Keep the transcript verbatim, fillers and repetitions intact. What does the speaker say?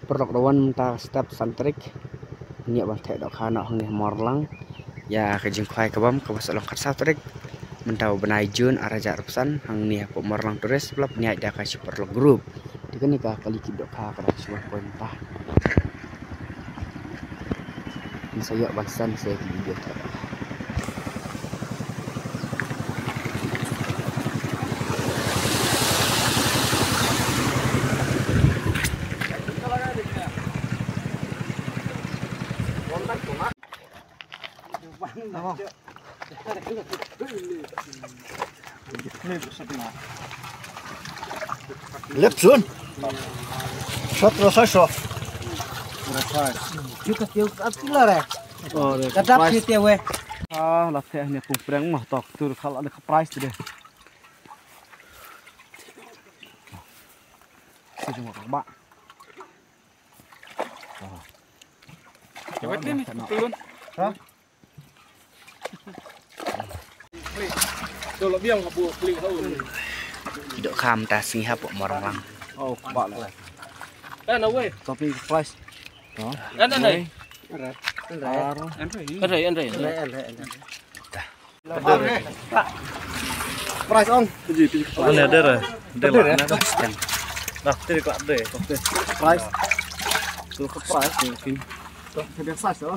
Paralok, da wan mynta step san tarik. Ngi ïa ban theh dohkha noh hangne ha Morlang ïa ka jingkhwai kabam kaba sa long khatsaw tarik mynta u bnai Jun ar hajar arphew san hangne hapoh Morlang Tourist Club, ngi ïa da ka Super Vlog Group. Te kane ka kali kit dohkha ka dang shu wan poi mynta. Ngi sa ïoh ban send sha ki video. Left soon. Shot ro sa shot. Kita tiu ap kila re. Oh, re. Kadap kita we. Ah, la theh ne pung preng mah tok tur khala de ka prize tu de. Sejong ka ba. Jawat ni, ni, turun. Ha? Ki dohkha mynta sngi hapoh Morlang. Oh, ba la. Kan away. Tapi flash. Kan anai. Ar. Anai, anai. Prize ong. Ane dere. Dere. Dah, tiri kelak deh. Prize. Tu ke prize mungkin. Tu ke size tu.